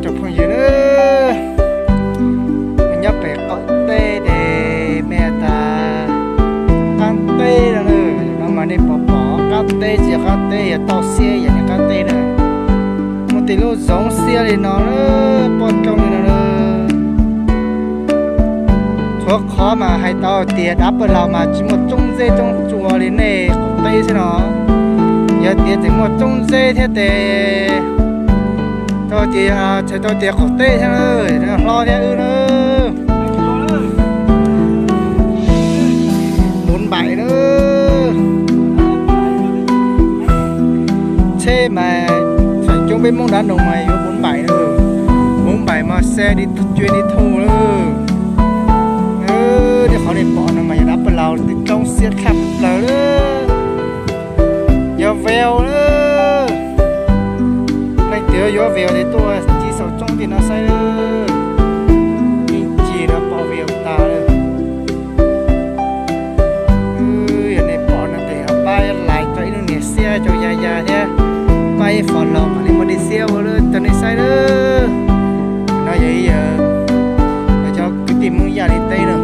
Cov phooj ywg na, nyob pem qaum teb ces mej tas qab teb no na, no mas nej pom pom qab teb, tsis yog qab teb, yog toj siab yam li qab teb na. Muaj tej lub zoov xiab li no na, poj roob li no na. Txhua qhov mas hais tau tias dav pawg laus mas tsis muaj tsob ntxeb tsob tsua li nej qaum teb xwb no. Yog tias tseem muaj tsob ntxeb thiab tes, tau tias, txhais tau tias qaum teb thiab na, hlob thiab wb na. Bốn Bảy na. Tsheb mas feem coob peb Hmoob Dab Nus mas yuav bốn bảy na. Bốn bảy mas xe đi chuyến đi thu na. Tej qhov nej pom no mas yog dav pawg laus, tej roob xiab tshaj plaws na. Yog veu na. Leej twg yuav veu ces tuaj ci saum roob tim no saib. Ib ncig no pom veu tas lawm. Yog nej pom no ces pab like rau ib lub niam xiab rau Yaya thiab, pab ib follow mam li muaj dej xiab ua rau nej saib na. No yog ib yam cov kwv tij Hmoob Yaj li teb na,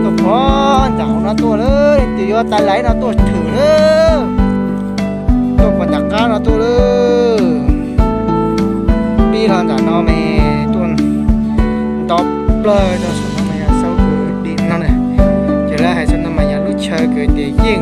tuaj puag nram hauv no tuaj lawm, leej twg yuav tas lais no tuaj thwm lawm, tuaj puag nram qab no tuaj lawm. Pib los nram no mas tuaj nto plaws rau saum no mas yog saum kws dim no na. Ces lawv hais saum no mas yog lub chaw kws tias yeej